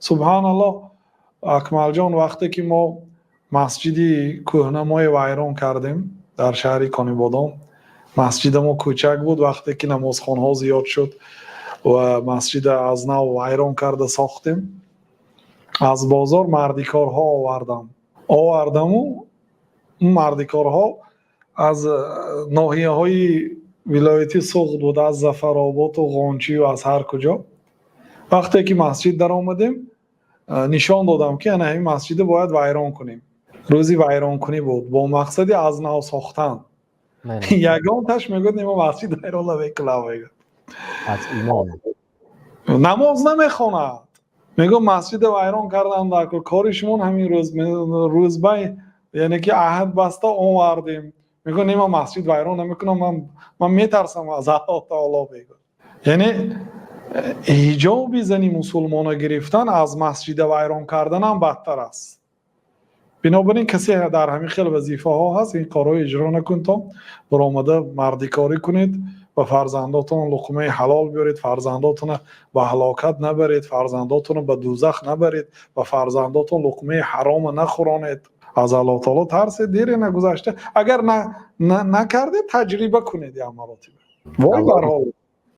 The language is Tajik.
Субҳаналлоҳ, Акмалҷон, вақте ки мо масҷиди кӯҳнамое вайрон кардем дар шаҳри Конибодом, масҷида мо кӯчак буд. Вақте ки намозхонҳо зиёд шуд ва масҷида аз нав вайрон карда сохтем, аз бозор мардикорҳо овардам, овардаму мардикорҳо аз ноҳияҳои вилояти Суғд буд, аз Зафароботу Ғончию аз ҳар куҷо. Вақте ки масҷид даромадем, нишон додам, ки ана ҳамин масҷида бояд вайрон кунем. Рӯзи вайронкунӣ буд бо мақсади аз нав сохтан. Ягонташ мегӯяд: «Не, мо масҷид вайрон намекунам», мегӯяд. Аз имом. Намоз намехонад. Мегӯяд: «Масҷида вайрон кардан дар кори шумо ҳамин рӯз рӯзбай, яъне ки аҳд баста овардем». Мегӯяд: «Не, ман масҷид вайрон намекунам, ман метарсам аз Аллоҳ таоло», мегӯяд. Яъне ҳиҷоби зани мусулмона гирифтан аз масҷида вайрон карданам бадтар аст. Бинобар ин касе дар ҳамин хел вазифаҳо ҳаст, ин корҳоро иҷро накунед, то баромада мардикорӣ кунед ва фарзандотон луқмаи ҳалол биёред, фарзандотонро ба ҳалокат набаред, фарзандотонро ба дӯзах набаред ва фарзандотон луқмаи ҳарома нахӯронед. Аз Аллоҳ таоло тарсед. Дере нагузашта, агар накардед, таҷриба кунед як маротиба, вой бар ҳол.